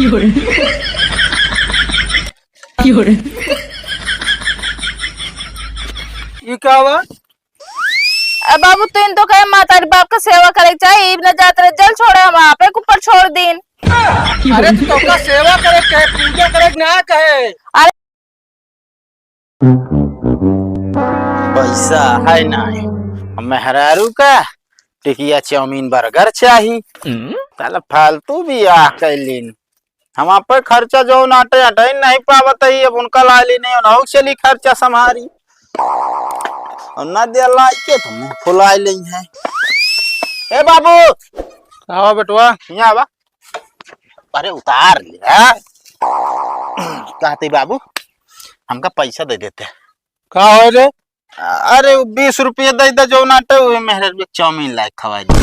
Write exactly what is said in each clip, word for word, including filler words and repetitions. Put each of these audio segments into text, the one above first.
ई का बा? ए बाबू, तू इन तो कहे माता रे बाप का सेवा करे के चाही, ई न जात रहे जल छोड़े, हम आपे के ऊपर छोड़ दीन। अरे, तो तोका सेवा करे के कहे, पूजा करे के ना कहे। अरे, पैसा है नाहीं, मेहरारू का टिकिया, चाउमीन, बर्गर चाही। साला फालतू बियाह कैलीन। हम आपे खर्चा जौन आटे, आटे नहीं पावत ही, अब उनका लाइ ली नहीं, उन्हों चली खर्चा संभारी। और ना दे लाई के तो मुंह फुलाए ली है। ए बाबू, आवा बेटवा। यहाँ आवा। अरे उतार ले, हाँ? कहते बाबू, हमका पैसा दे देते। का हो रे? अरे, वो बीस रुपये दे दे, जो नाटे, वो मेहरारू के चाउमीन लाए खवाए दे।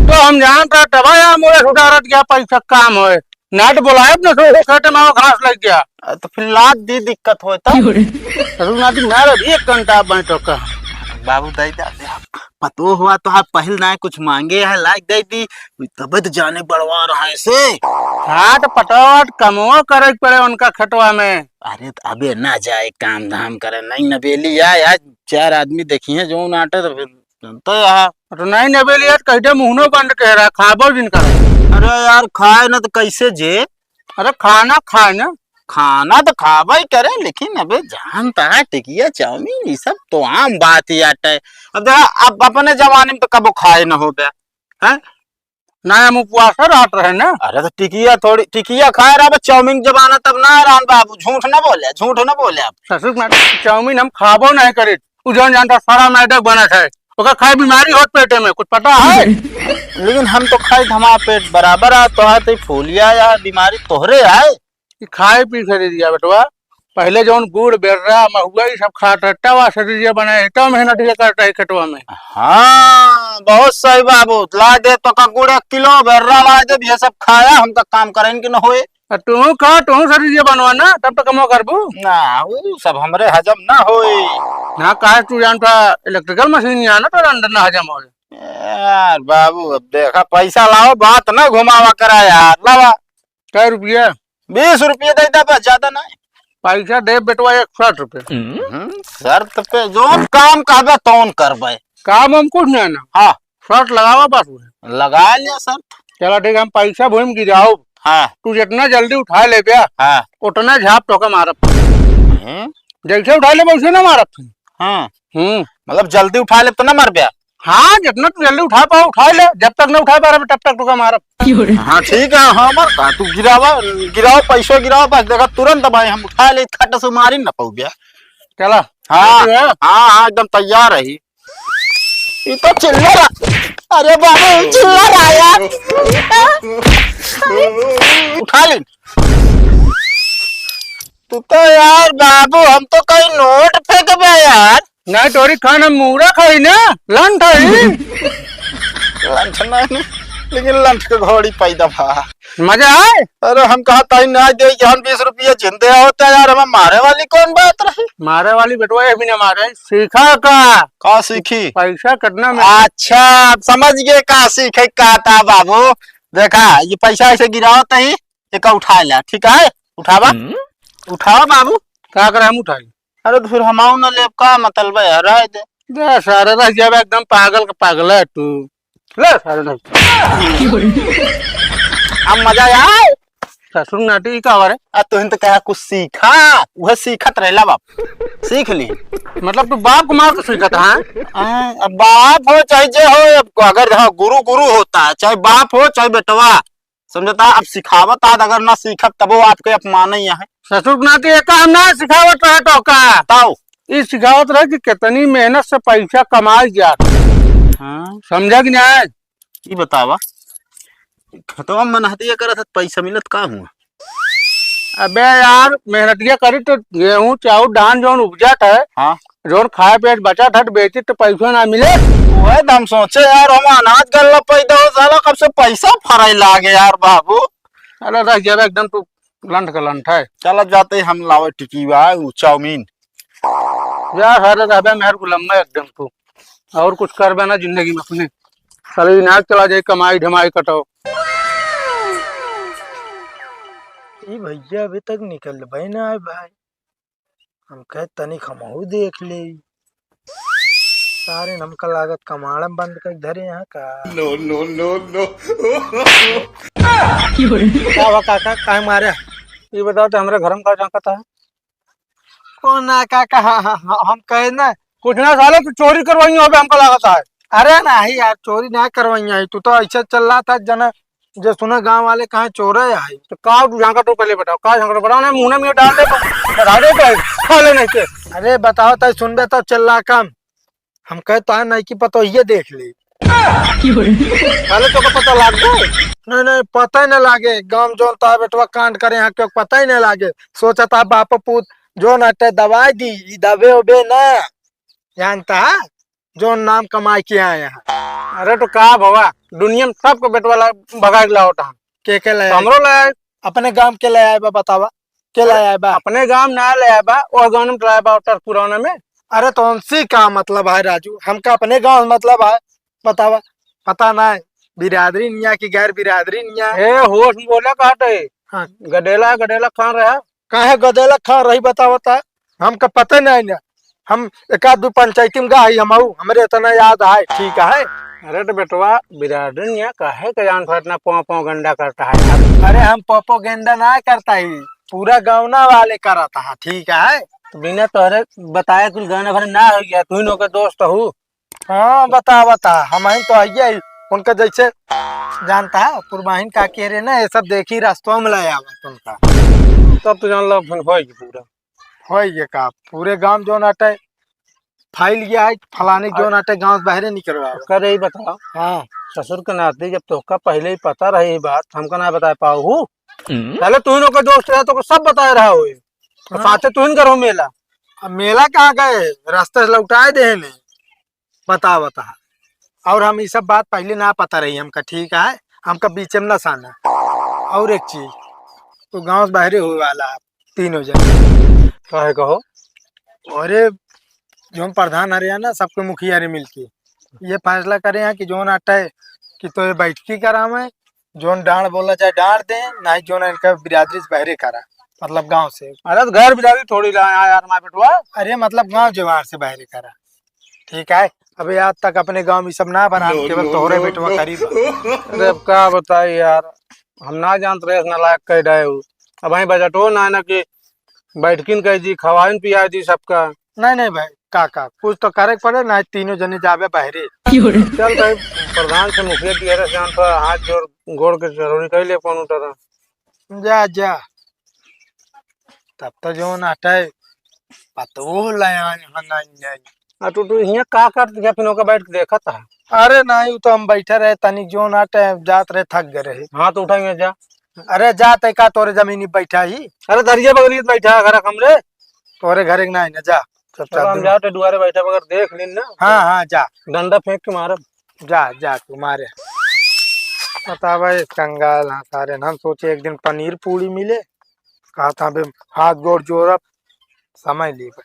तो हम जानत रहे, तब यार, मोरे सुधारत गया, पैसा काम होए। नाट बोलाए अपने से, वो खेते में वो घास लग गया। अ, तो फिर लाद दी दिक्कत होए तो। अरे ना दी, ना रे, एक घंटा बैठो का। बाबू दे दे, दे। पतो हुआ तो आप पहिल ना कुछ मांगे है, लाइक दे दी, तबे तो जाने बड़वा रहा है से। हाँ, तो पटोट कमो करे के पड़े उनका खेतवा में। अरे, त अबे ना जाए काम धाम करे, नहीं नबेली आए, आज चार आदमी देखी हैं जो नाटे, तो फिर जनता यहाँ। तो नहीं नबेली आए, तो कहते मुहनो बंद कह रहा, खाबो जिन करे। अरे यार, खाए ना तो कैसे जे? अरे खाना खाए ना। खाना तो खाबा ही करे, लेकिन अबे जानता है, टिकिया, चाउमीन, ये सब तो आम बात ही आटे। अब देखा, अब अपने जमाने में तो कबो खाए न हो बे, हैं? ना, हम उपवास रहत रहे ना। अरे तो टिकिया थोड़ी, टिकिया खाए रहा, चाउमीन जमाना तब ना रहन बाबू, झूठ ना बोले, झूठ ना बोले आप। ससुर ना, चाउमीन हम खाबो नहीं करे। उ जौन जानता सारा मैदा के बनत है, ओकर खाए बीमारी होत पेटे में, कुछ पता है? लेकिन हम तो खाई, हमारा पेट बराबर आ, तो है तो फूलिया या बीमारी तोहरे आए। ई खाए पी शरीरिया बेटवा, पहिले जौन गुड़, बेर्रा, महुआ, ई सब खात रहे, तब आ शरीरिया बनाए, तब मेहनत ये करता है खेतवा में। हाँ, बहुत सही बाबू, ला दे तो का गुड़ एक किलो, बेर्रा ला दे, ये सब खाया, हमका काम करें कि न होए। आ तू खा, तू शरीरिया बनवा ना, तब तो कमवा करबू। ना, ऊ सब हमरे हजम ना होए। ना, काहे तू जानता, electrical machine ही है ना, तो अंदर ना हजम होए। यार बाबू, अब देखा, पैसा लाओ, बात ना घुमावा करा यार, लावा। कै रुपया? बीस रुपया दे दे बस, ज्यादा नहीं। पैसा दे बेटवा एक शर्त पे। हम्म, शर्त पे जो काम कहबे तौन करबे। काम हम कुछ नहीं ना। हाँ। शर्त लगावा बस उहे। लगा लिया शर्त। चला ठीक है, हम पैसा भूमि गिराओ। हाँ। तू जितना जल्दी उठा ले बे, हाँ। उतना झाप तोका मारब। हम्म। जैसे उठा ले वैसे ना मारब। हाँ। हम्म। मतलब जल्दी उठा ले तो ना मारबे? हाँ, जितना तू जल्दी उठा पाओ, उठा ले। जब तक ना उठा पा रहे, तब तक तोका मारब। हाँ, ठीक है, हाँ, मार, हाँ, तू गिरावा, गिराओ, पैसो गिराओ, बस देखा, तुरंत भाई हम उठा ले, खट से मारी ना पाऊ बे। चला। हाँ, ready है? हाँ, हाँ, एकदम तैयार है। ये तो चिल्ला रहा। अरे बाबू, चिल्ला रहा यार। उठा ले। तू तो यार बाबू, हम तो कहीं नोट फेंकबे यार। नहीं, तोरी खान हम मूड़ा खाई ना, लंठ है। लंठ नहीं, लेकिन लंठ के घोड़ी पैदा भा। मजा आए? अरे हम कहा ताई ना दे कि हम बीस रुपया जिंदे होते यार, हमें मारे वाली कौन बात रही? मारे वाली बेटवा ये भी ना मारे, सीखा का? का सीखी? पैसा कितना में? अच्छा, अब समझ गए का सीखे का था बाबू। देखा, ये पैसा ऐसे गिराओ तही, एका उठा ला, ठीक है? उठावा, हम्म। उठावा बाबू। का करे हम उठाई? अरे तो फिर हम आऊ ना लेब, का मतलब है यार, रह दे। दे सारे, रह जाबे एकदम पागल का पागल है तू। ले सारे, रह। अब मजा आए। ससुर नाटी का बारे? आ तुहिन तो कहा कुछ सीखा, वह सीखत रहला बाप, सीख ली। मतलब तू बाप को मार के सीखत है? हाँ, अब बाप हो चाहे जे हो, अब अगर हाँ, गुरु गुरु होता है, चाहे बाप हो चाहे बेटवा, समझता? अब सिखावत आद, अगर ना सीखब तबो आपके अपमान ही है। ससुर ना के एका हम ना सिखावत रहे तो का? ताऊ। ई सिखावत रहे कि कितनी मेहनत से पैसा कमाई जात। हाँ। समझा कि नहीं? ई बतावा, खेतवा में मेहनतिया करत है, पैसा मिलत का हुआ? अबे यार, मेहनतिया करी तो गेहूं, चाउर, धान जौन उपजत है, हाँ। जौन खाए पिए बचत है, तो बेची तो पैसो ना मिले। वही तो हम सोचे यार, हम अनाज गल्ला पैदा हो, साला कब से पैसा फराई लागे यार बाबू। अरे रह जाबे एकदम तू लंठ का लंठ है। चला जाते हम लावे टिकी बा, उ चाउमीन। जा सारे रहबे मेहर गुलाम में एकदम तू। और कुछ करबे ना जिंदगी में अपने। साले इनाज चला जाए, कमाई धमाई कटाओ। ई भैया अभी तक निकलबे ना आए भाई। हम कहे तनिक हमहू देख ले। सारे हमका लागत कमाड़म बंद कर धरे यहाँ का। No, no, no, no। का हुआ काका, काहे मारे? ये बताओ तो हमरे घर में का झांकत है? कौन ना काका, हाँ, हाँ, हाँ, हम कहे ना। कुछ ना साले, तू चोरी करवाई हो, हमका लागत है। अरे नहीं यार, चोरी ना करवाई है, तू तो ऐसे चल रहा था जना, जे सुना गांव वाले कहाँ चोर है आई। तो का तू झांकत हो, पहले बताओ, का झांकत हो? बताओ ना, मुंह में डाल दे, बता दे, तो खा ले नहीं के। अरे बताओ, तय सुनबे तो चल रहा काम। हम कहे तो नहीं कि पता ये देख ले। पहले तो को पता लाग गए। नहीं, नहीं, पता ही नहीं लागे। गांव जोन ता बेटवा कांड करे यहाँ, क्यों पता ही नहीं लागे। सोचा था बाप पूत जोन अटे दवाई दी, ई दबे उबे ना। जानता है? जोन नाम कमाई के आए हैं। अरे तो का भवा, दुनिया में सबको बेटवा ला भगाए के लाओ था। के के ले तो आए? हमरो ले आए। अपने गांव के ले आए बा, बतावा। के ले आए बा? अपने गांव ना ले आए बा, ओह गांव में ले आए बा, उत्तर पुराना में। अरे तो उनसे का मतलब है राजू, हमका अपने गांव से मतलब है, बतावा। पता ना है, बिरादरी निया की गैर बिरादरी निया। ए, होश में बोला कहते। हाँ। गडेला, गडेला खान रहा। काहे गदेला खा रही बतावता? हमका पता नहीं ना। हम एक आध दो पंचायती में गा ही हम आऊ, हमरे इतना याद आए, ठीक है। अरे तो बेटवा, बिरादरी निया काहे के जान पर इतना पों पों गंडा करता है यार? अरे हम पोपो गेंडा ना करता ही, पूरा गाँवना वाले करता है, ठीक है। तो बिना तोहरे बताए कुल गाना भर ना हो गया, तू ही नौकर दोस्त हो। हाँ, बता, बता, हम ही तो आइए, उनका जैसे जानता है, पुरबाहिन का कह रहे ना, ये सब देखी रास्तों में ले आवत उनका। तब तो जान लो, फिर होई पूरा। होई ये का, पूरे गांव जोन आटे फैल गया है, फलाने जोन आटे गांव से बाहरे निकलवा। करे ही बताओ। हाँ। ससुर के नाते जब तोहका पहले ही पता रहे ये बात, हमका ना बता पाओ हूँ। हम्म। पहले तू ही लोग का दोस्त रहा, तो सब बताए रहा हो। तो हाँ। साथे तू ही करो मेला। अब मेला कहाँ गए, रास्ते से लौटाए दे ने। बता, बता। और हम ई सब बात पहले ना पता रही हमका, ठीक है? हमका बीचे में ना साना। और एक चीज, तू गाँव से बाहरे हुए वाला आप तीनों जने। काहे कहो? अरे, जोन प्रधान हरे हैं ना, सबके मुखिया रे मिलके ये फैसला करे हैं कि जोन आटे कि तो ये बैठकी करावे, जोन डांड बोला चाहे डांड दे, नहीं जोन इनका बिरादरी से बाहरे करा, मतलब गाँव से। अरे तो घर बिरादरी थोड़ी ला आया यार, मार बेटवा। अरे मतलब गाँव जवार से बाहरे करा। ठीक है, अबे आज तक अपने गाँव में ई सब ना बना, केवल तोहरे बेटवा करी बा। अरे अब का बताई यार, हम ना जानत रहे इतना लायक कह रहे हो। अब वहीं बजटो ना, ना कि बैठकिन कह दी, खवाइन पिया दी सबका। नहीं, नहीं भाई, का, का, कुछ तो करे के पड़े, ना तीनों जने जाबे बाहरे। चल भाई, प्रधान से मुखिया की अरे जान पर हाथ जोड़, गोड़ के जरूरी कह ले कौन उतरा। जा, जा। तब तो जोन आटे, पतो लयान ह नहीं, नहीं। आ, तू, तू हियाँ का करत है, फिर ओका बैठ के देखत है? अरे नहीं, वो तो हम बैठे रहे, तनिक जोन आटे, जात रहे, थक गए रहे। हाँ, तो उठाएंगे, जा। अरे जा, ते का तोरे जमीनी बैठा ही? अरे दरिया बगली बैठा है, घर कमरे। तोरे घर के नहीं ना, जा। सब चल, हम जाते दुआरे बैठा बगैर देख लेन ना। हाँ, हाँ, जा। डंडा फेंक के मारब। जा, जा, तू मारे। बतावा, ये कंगाल, हाँ, सारे, हम सोचे एक दिन पनीर पूड़ी मिले, कहा था, अबे हाथ गोड़ जोड़ब, समय लेबे।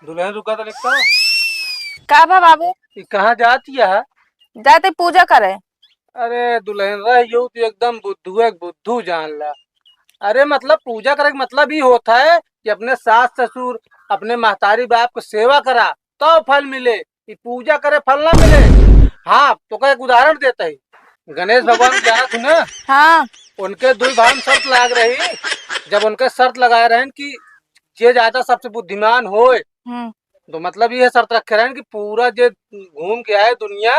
दुल्हन रुका तो लिखता। का बा बाबू? ये कहाँ जाती है? जाते पूजा करे। अरे दुल्हन रह यू तो एकदम बुद्धू है, बुद्धू जान ला। अरे मतलब पूजा करे के मतलब ई होता है कि अपने सास ससुर, अपने महतारी बाप को सेवा करा, तो फल मिले। ई पूजा करे फल ना मिले। हाँ, तो का एक उदाहरण देता ही, गणेश भगवान जाना तू ना। हाँ। उनके दुई भाई में शर्त लाग रही, जब उनके शर्त लगाए रहन कि जे ज्यादा सबसे बुद्धिमान होए, हम्म। तो मतलब ये शर्त रखे रहन कि पूरा जे घूम के आए दुनिया,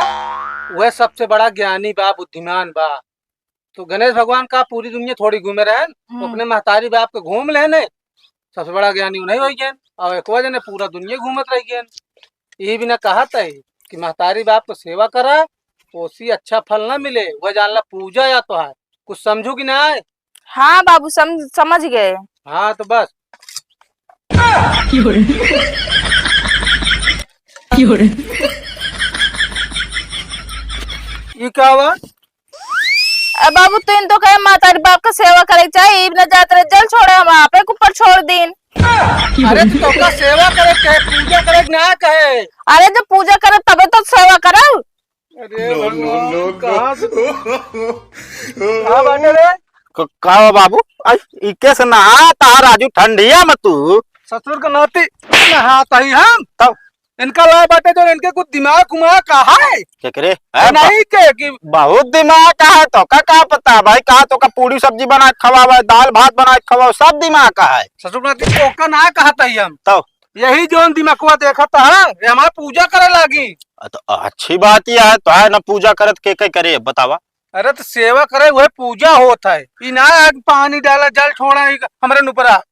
वह सबसे बड़ा ज्ञानी बा, बुद्धिमान बा। तो गणेश भगवान का पूरी दुनिया थोड़ी घूमे रहन, हम्म। अपने महतारी बाप के घूम लेने, सबसे बड़ा ज्ञानी उन्हीं हो गए। और एक वजह ने पूरा दुनिया घूमत रह गए। ये बिना कहत है कि महतारी बाप को सेवा करा, ओसी अच्छा फल ना मिले, वह जान ला पूजा या तो है। कुछ समझू कि ना? हाँ बाबू, सम-, समझ गए। हाँ तो बस। ये का हुआ? ए बाबू, तीन तो कहे महतारी बाप का सेवा करे के चाही, ई न जात रहे जल छोड़े, हम आपे के ऊपर छोड़ दीन। अरे तो तोका सेवा करे के कहे, पूजा करे के ना कहे। अरे जब पूजा करे तबे तो सेवा करब। अरे भगवान, कहाँ से तू? का बाटे रे? क-, का हो बाबू? आई, इके से नहात हा राजू ठंडिया में तू? ससुर के नाती नहात ही हम। तब? इनका लाए बाटे जो इनके कुछ दिमाग उमाग का है? केकरे? अरे हैं, नहीं के कि बहुत दिमाग का है, तोका का पता भाई, का तोका पूड़ी सब्जी बना के खवावे, दाल भात बना के खवावे, सब दिमाग का है। ससुर के नाती तोका ना कहत ही हम। तब? यही जोन दिमकवा देखत है, ये हमार पूजा करे लागी। अ, तो अच्छी बात यह है, तो है ना पूजा करत के, के करे, बतावा। अरे तो सेवा करे, वह पूजा होत है। ई ना आग पानी डाला, जल छोड़ा, ई हमरे नुपरा।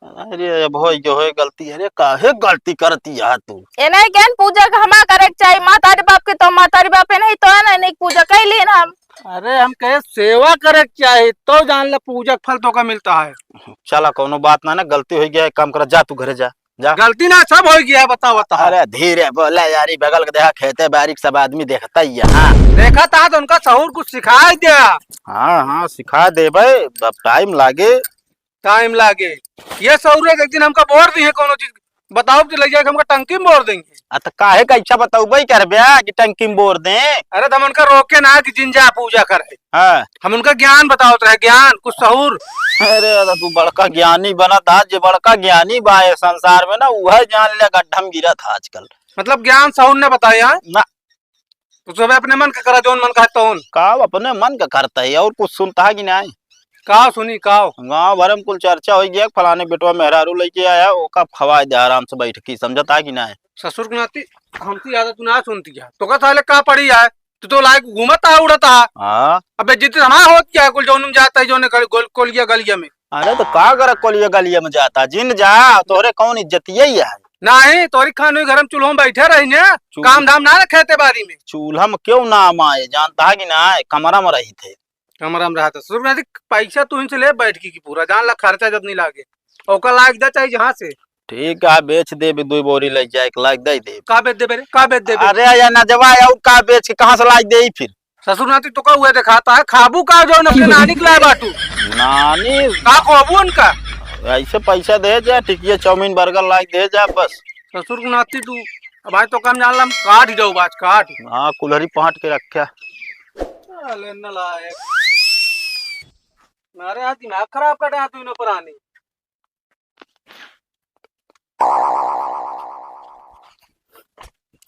अरे अब होई गयो, होई गलती, अरे काहे गलती करती है तू? ए नहीं केन पूजा के हमा करे के चाही, मातारी बाप के तो, मातारी बाप ए नहीं तो है ना, नहीं पूजा कर लेन हम। अरे हम कहे सेवा करे के चाही, तो जान ले पूजा के फल तोका मिलता है। चला कौनो बात ना, ना गलती हो गया है, काम कर, जा तू घरे जा। जा। गलती ना, सब हो गया, बता, बता। अरे धीरे बोले यार, ई बगल के देखा, खेते बारी के सब आदमी देखता ही है। हाँ। देखा था तो उनका सहूर कुछ सिखाई दिया। हाँ, हाँ, सिखा देबे, अब टाइम लागे। टाइम लागे। ये सहूर एक दिन हमका बोर दी है कोनो चीज, बताओ तो ले जाके हमका टंकी में बोर देंगे। आ, तो काहे का इच्छा बताउबे करबे कि टंकी में बोर दे? अरे, तो हम उनका रोके ना कि जिन जा पूजा करे। हाँ। हम उनका ज्ञान बतावत रहे, ज्ञान, कुछ सहूर। अरे, तो तू बड़का ज्ञानी बनत आज, जे बड़का ज्ञानी बा ए संसार में ना, उहे जान ले गड्ढा में गिरत है आजकल। मतलब ज्ञान सहूर ने बताया है? ना। तो सब अपने मन का करा, जौन मन का है तौन। का अपने मन का करता है और कुछ सुनता है कि नहीं? का सुनी, का? गाँव भर में कुल चर्चा हो गया, फलाने बेटवा मेहरारू लेके आया, ओका खवाए दे आराम से बैठ के, समझता है कि नहीं? ससुर के नाती हमसे ज्यादा तू ना सुनती है। तो का साले का पड़ी है? तू तो लायक घूमत आ, उड़त आ। हाँ। अबे जितने हमारा होत क्या, कुल जौन में जाता है, जौन गल-, गोल-, कोलिया गलिया में। अरे तो का करे कोलिया गलिया में जाता, जिन जा, तोहरे कौन इज्जत यही है? नहीं, तोरी खानों घर में चूल्हों में बैठे रही ने, चूल- काम धाम ना रखे ते बारी में। चूल्हा में क्यों ना माए, जानता है कि ना, कमरा में रही थे। कमरा में रहा था। ससुर के नाती पैसा तू इनसे ले बैठ की, की पूरा, जान ला खर्चा जब नहीं लागे, ओका लाग जा चाहे जहाँ से। ठीक है, बेच देबे, दो बोरी ले जाए, एक लाख दे दे। का बेच देबे रे? का बेच देबे? अरे यार, ना जवा, और का बेच के कहाँ से लाग दे फिर? ससुर नाती तो का हुआ दिखाता है, खाबू का जौन अपने नानी के लाए बाटू? नानी? का खाबू उनका? ऐसे पैसा दे जा, टिकिया चाउमीन बर्गर लाग दे जा बस। ससुर के नाती तू, अब आज तो काम जान ला, हम काट ही जाऊ बाज, काट। हाँ, कुल्हरी पाट के रख्या। साले नलायक। मारे आज दिमाग खराब कर रहा तू इन्हों पुरानी।